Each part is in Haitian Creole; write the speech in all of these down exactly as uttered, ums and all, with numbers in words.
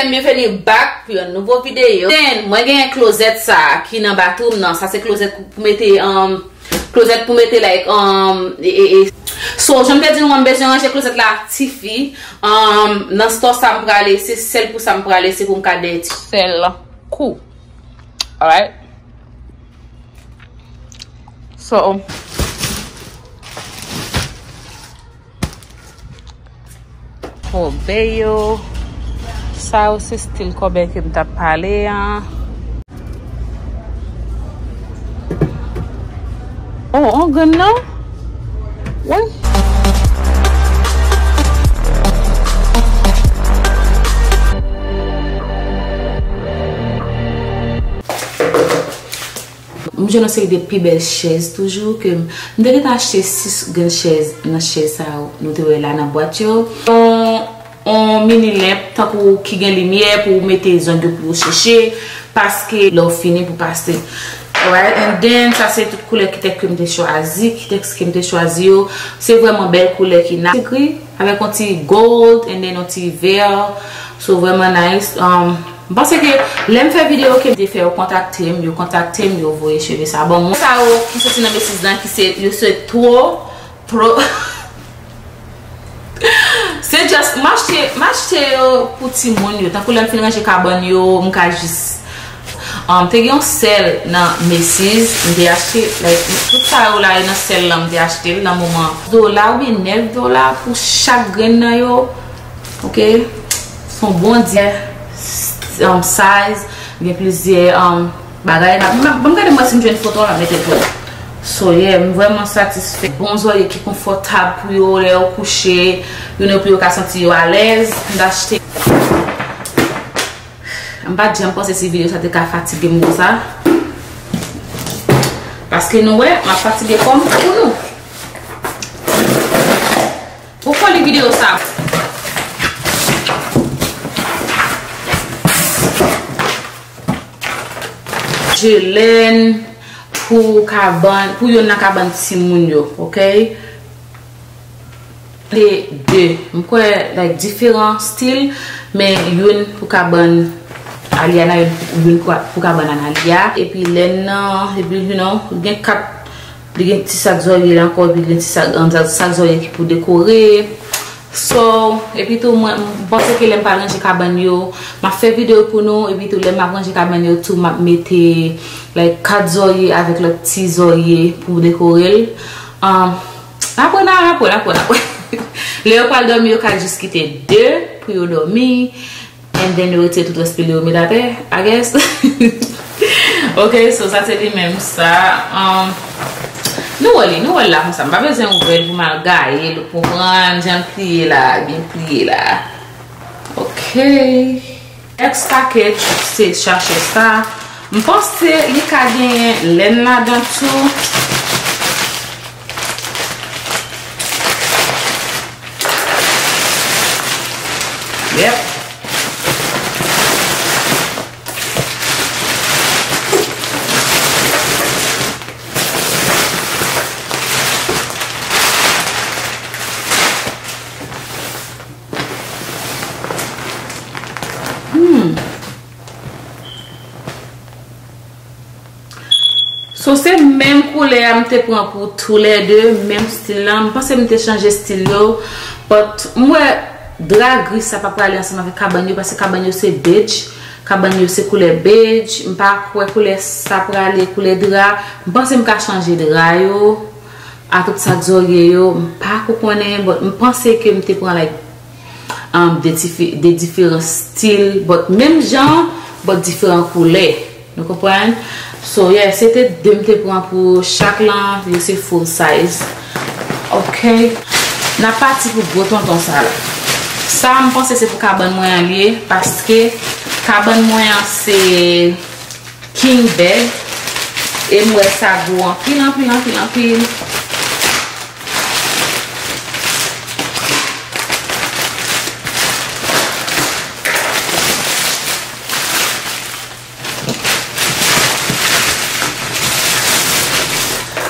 Byenveni back pou yon nouvo videyo. Then, mwen genyen klozèt sa ki nan bathroom nan. Sa se klozèt pou mete, um, klozèt pou mete, like, um, e, e, e. So, jan m te di nou, mwen bezwen ranje klozèt la, tifi. Um, nan store sa m prale, se sèl pou sa m prale, se pou m ka dèyè ti sèl kou. Alright. So, kobe yo. Sa yo se stil kobe ke m t ap pale an. Oh, on grenn non? Wi. M jwenn yon seri de pi bèl chèz toujou ke m, m te gentan achte sis grenn chèz nan chèz sa yo nou te wè la nan bwat yo. On, on mini lenp tankou ki gen limyè pou w mete zong yo pou yo cheche, paske lè w fini pou pase. Alright, and then sa se tout koulè kitèks ke m te chwazi, kitèks ke m te chwazi yo. Se vrèman bèl koulè ki nan gri avèk yon ti gold and then yon ti vè. So vrèman nice. Um, m panse ke lè m fè videyo ke m te fè yo kontakte m, yo kontakte m, yo voye cheve sa ban mwen. Sa yo ki soti nan Macy's lan ki se, yo se two, two, se just, m achte, m achte yo pou timoun yo. Tankou lè m fin ranje kabann yo, m ka jis, um, te gen yon sèl nan Macy's, m te achte, like, tout sa yo la, e nan sèl lan m te achte l nan moman. Dola, oubyen nèf dola pou chak grenn nan yo. Ok? Se yon bon di, um, size, gen plizyè, um, bagay. Ban m gade mwen si m jwenn foto an, m ap mete l pou nou. So, yeah, m vrèman satisfè. Bon zòrye ki konfòtab pou yo lè yo kouche, you know, pou yo ka santi yo alèz. M t achte. M pa t janm panse si videyo sa te ka fatige m konsa. Paske nou wè, m ap fatige kò m pou nou. Pou foli videyo sa. Je lèn pou kabann, pou youn nan kabann timoun yo, ok? Se de. M kwè, like, diferan stil, men youn pou kabann Aliana, youn, youn pou, pou kabann Analia. Epi lèn nan, epi, you know, gen kat, li gen ti sak zòrye la ankò, epi gen ti sak, um, sak, sak zòrye ki pou dekore. So, epi tou, mwen, m panse ke lè m pral ranje kabann yo, m ap fè videyo pou nou, epi tou, lè m ap ranje kabann yo tou, m ap mete, like, kat zòrye avèk lòt ti zòrye pou dekore l. Um, N ap wè, n ap wè, n ap wè, n ap wè. Lè yo pral dòmi, yo ka jis kite de pou yo dòmi. And then yo retire tout rès pil yo met atè, I guess. Ok, so sa se li menm sa. Um, nou wè li, nou wè l la konsa. M pa bezwen ouvè l pou m al gaye l, ou konprann, jan l pliye la, byen pliye la. Ok. Next package, se sachè sa. M panse li ka genyen lèn ladan tou. Yep. Hmm. So, se menm koulè a m te pran pou toulède, menm stil la. M panse m te chanje stil yo. But, m wè dra gri sa pa prale ansanm avèk kabann yo, paske kabann yo se bej. Kabann yo se koulè bej. M pa kwè koulè sa prale, koulè dra. M panse m ka chanje dra yo. A tout sak zòrye yo, m pa ko konnen, but m panse ke m te pran, like, um, de dife-, de diferan stil, but menm jan, but diferan koulè. Nou konprann? So, yeah, se te de m te pran pou chak lan, yo se full size. Ok. N ap pati pou gwo tonton sa la. Sa, m panse se pou kabann mwen an li ye, paske kabann mwen an se king bed. E m wè sa gwo anpil, anpil, anpil, anpil.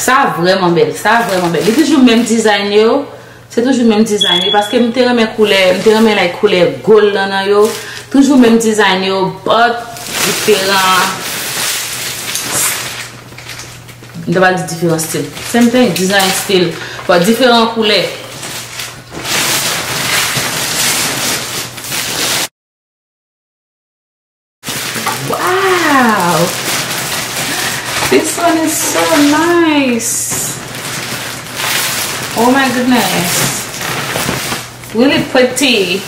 Sa vrèman bèl, sa vrèman bèl. Li toujou menm dizayn yo. Se toujou menm dizayn wi, paske m te renmen koulè, m te renmen, like, koulè gold lan nan yo. Toujou menm design yo, but diferan, m ta pral di diferan stil. Same thing, design stil, but diferan koulè. Wow! This one is so nice. Oh my goodness. Really pretty.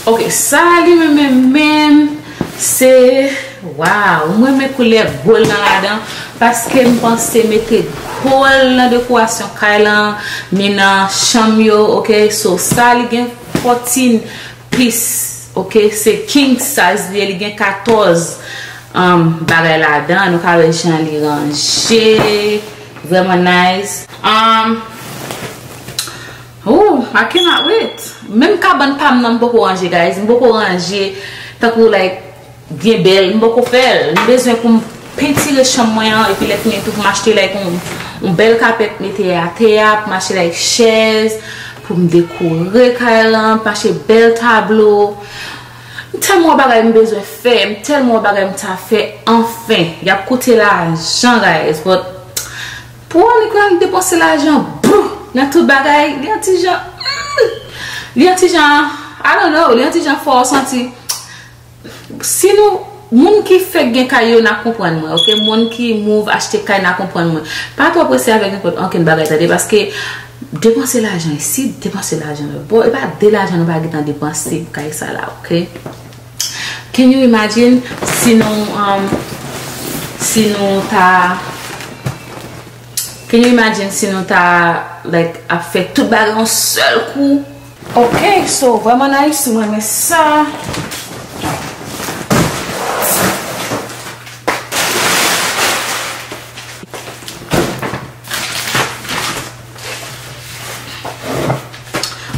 Ok, sa li menm menm menm se, wow, mwen renmen koulè gold lan ladan, paske m panse mete gold nan dekorasyon kay lan, ni nan chanm yo, ok? So, sa li gen fourteen piece, ok? Se king size li ye, li gen katòz, um, bagay ladan. Nou ka wè jan li ranje, vrèman nice. Um, oh, I cannot wait. Menm kabann pa m nan m poko ranje, guys. M poko ranje tankou, like, byen bèl. M poko fè l. M bezwen pou m pentire chanm mwen an, epi lè fini tou pou m achte, like, yon, yon bèl kapèt mete atè a, pou m achte, like, chèz, pou m dekore kay lan, pou m achte bèl tablo. M tèlman bagay m bezwen fè, m tèlman bagay m ta fè, anfen. Y ap koute lajan, guys, but pou Annik lan depanse lajan, bou, nan tout bagay, li yon ti jan, mm, li yon ti jan, I don't know, li yon ti jan fè w santi, si nou, moun ki fèk gen kay yo, n a konprann mwen, ok? Moun ki move achte kay, n a konprann mwen. Pa twò prese avèk nenpòt ankenn bagay, tande, paske depanse lajan isit, depanse lajan lòt bò, e pa de lajan nou pa gentan depanse pou kay sa la, ok? Can you imagine si nou, um, si nou ta, can you imagine si nou ta, like, ap fè tout bagay yon sèl kou? Ok, so, vrèman nice, mwen renmen sa.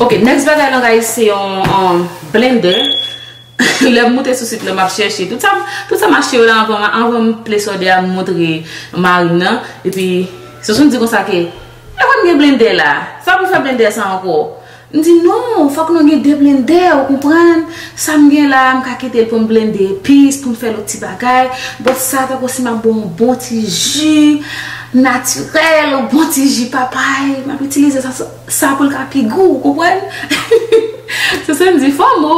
Ok, next bagay la, guys, se yon, um, blender. Lè m moute sou sit la, m ap chèche. Tout sa, tout sa m achte yo la anvan, anvan m place order a, m montre mari m nan. Epi, Soso m di konsa ke, e konn gen blender la. Sa pou fè blender sa ankò? M di, non, fòk nou gen de blender, ou konprann? Sa m gen la, m ka kite l pou m blende epis, pou m fè lòt ti bagay. But sa, tankou si m ap bwè yon bon ti ji natirèl, yon bon ti ji papay, m ap itilize sa, sa, sa pou l ka pi gou, ou konprann? Se sa m di, fò mo.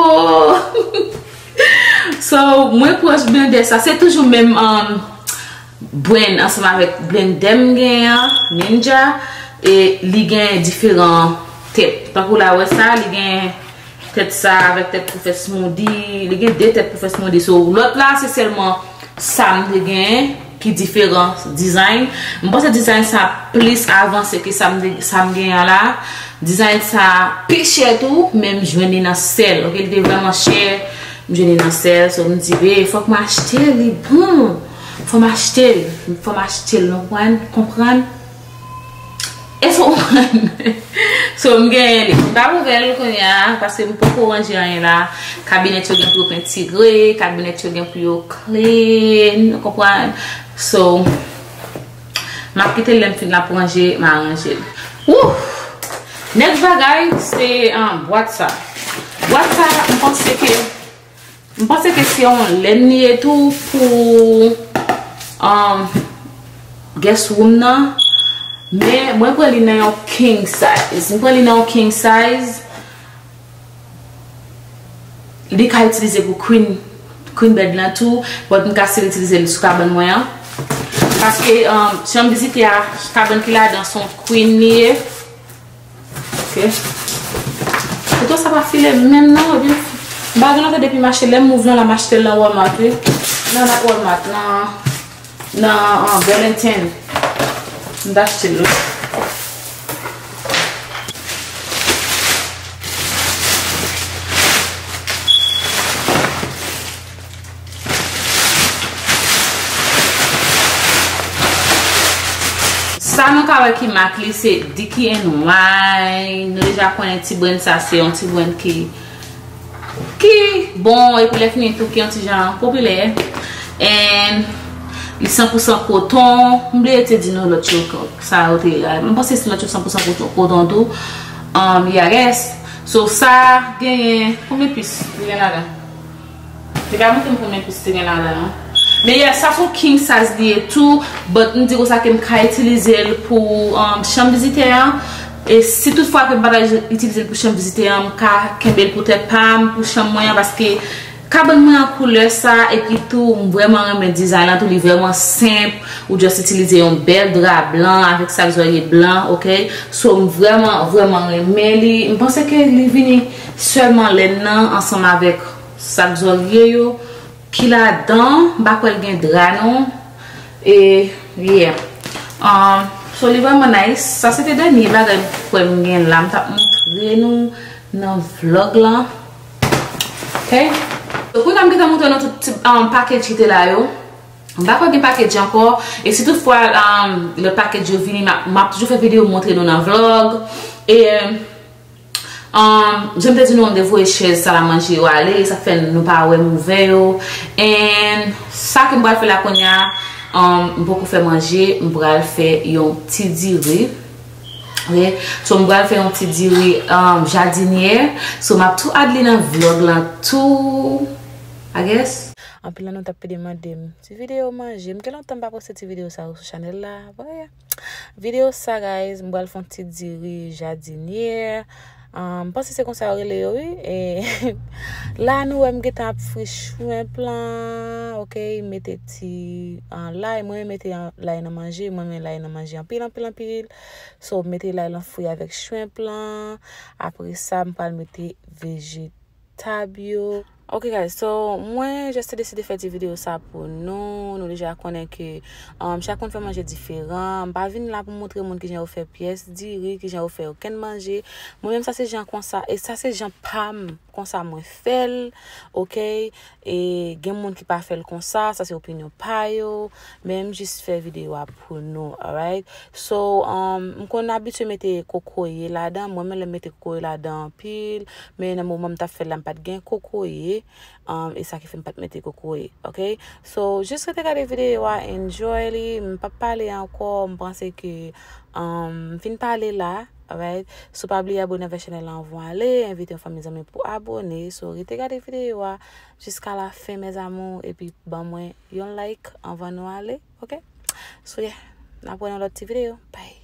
So, mwen pran blender sa, se toujou menm, um, brand ansanm avèk blender m genyen an, Ninja, e li gen diferan tèt. Tankou la, wè sa, li gen tèt sa avèk tèt pou fè smoothie, li gen de tèt pou fè smoothie. So, lòt la, se sèlman sa m te genyen ki diferan design. M panse design sa plis avanse ke sa m te, sa m genyen an la. Design sa pi chè tou, men m jwenn li nan sèl. Ok, li te vrèman chè, m jwenn li nan sèl. So, m di, be, fòk m achte li, bon. Fò m achte l, fò m achte l, nou konprann, konprann. E so, so, m genyen li. M pa ouvè l kounye a, paske m poko ranje anyen la. Kabinèt yo gen pou yo pentire, kabinèt yo gen pou yo clean, ou konprann? So, m ap kite l lè m fin ap ranje, m a ranje l. Wouh! Next bagay, se, um, bwat sa. Bwat sa, m panse ke M panse ke se yon lèn li ye tou pou, um, guest room nan. Men mwen pran li nan yon king size. Mwen pran li nan yon king size. Li ka itilize pou queen, queen bed lan tou. But m ka still itilize li sou kabann mwen an. Paske, um, chanm vizitè a, kabann ki ladan se yon queen li ye. Ok. Poutan sa pa file menm non, epi m pa gen lontan depi m achte, lè m move lan la, m achte l nan Walmart, wi. Nan, nan Walmart, nan, nan, ah, Burlington. M t achte l la. Sa nou ka wè ki mak li se Dicky and Wine. Nou deja konnen ti brand sa se yon ti brand ki, ki bon, epi lè fini tou ki yon ti jan popilè. And li san pou san koton. M bliye te di nou lòt yo sa yo te, m panse se lòt yo san pou san koton, koton tou. Um, yeah, I guess. So, sa genyen, konbyen pis li gen ladan? Li pa montre m konbyen pis li gen ladan, non. Men yeah, sa se yon king size li ye tou, but m di konsa ke m ka itilize l pou, um, chanm vizitè an. E si toutfwa ke m pa ta itilize l pou chanm vizitè an, m ka kenbe l pou tèt pa m, pou chanm mwen an, paske kabann mwen an koulè sa, epi tou, m vrèman renmen dizay lan tou, li vrèman senp, ou just itilize yon bèl dra blan avèk sak zòrye blan, ok? So, m vrèman, vrèman renmen li. M panse ke li vini sèlman lèn nan ansanm avèk sak zòrye yo ki ladan, m pa kwè l gen dra non. E, yeah. Um, so, li vrèman nice. Sa se te dènye bagay m kwè m gen la. M t ap montre nou nan vlog lan. Ok? So, kounye a m gentan montre nou tout ti, um, package ki te la yo. M pa kwè gen package ankò. E si toutfwa, um, lòt package yo vini, m ap, m ap toujou fè videyo montre nou nan vlog. E, um, jan m te di nou, m te voye chèz salamanje yo ale, e sa k fè nou pa wè m ouvè yo. And sa ke m pral fè la kounye a, um, m poko fè manje, m pral fè yon ti diri. Ok? So, m pral fè yon ti diri, um, jadinyè. So, m ap tou add li nan vlog lan tou, I guess. Anpil nan nou t ap demande m ti videyo manje. M gen lontan m pa poste ti videyo sa yo sou chanèl la. Bon, yeah. Videyo sa, guys, m pral fè yon ti diri jadinyè. Ah, m panse se konsa yo rele yo, wi. E la, nou wè m gentan ap fri shrimp lan, ok, mete ti, ah, lay. Mwen mete lay nan manje, mwen renmen lay nan manje anpil, anpil, anpil. So, m mete lay lan fri avèk shrimp lan. Apre sa, m pral mete vejetab yo. Ok, guys, so, mwen just te deside fè ti videyo sa pou nou. Nou deja konnen ke, um, chak moun fè manje diferan. M pa vin la pou montre moun kijan yo fè pyès diri, kijan yo fè okenn manje. Mwen menm, sa se jan konsa, e sa se jan pa m, konsa mwen fè l, ok? E gen moun ki pa fè l konsa, sa se opinyon pa yo. Men m jis fè videyo a pou nou, alright? So, um, m konn abitye mete kokoye ladan. Mwen, men lè m mete kokoye ladan anpil. Men nan moman m t ap fè l la, m pa t gen kokoye. Um, e sa ki fè m pa t mete kokoye, ok? So, jis rete gade videyo a, enjoy li. M p ap pale ankò, m panse ke, um, m fin pale la, alright? Si w pa bliye abone avèk chanèl la anvan w ale, envite yon fanmi zanmi pou abone. So, rete gade videyo a jiska la fen, mes amours, epi ban mwen yon like anvan nou ale, ok? So, yeah, n ap wè nan lòt ti videyo. Bye!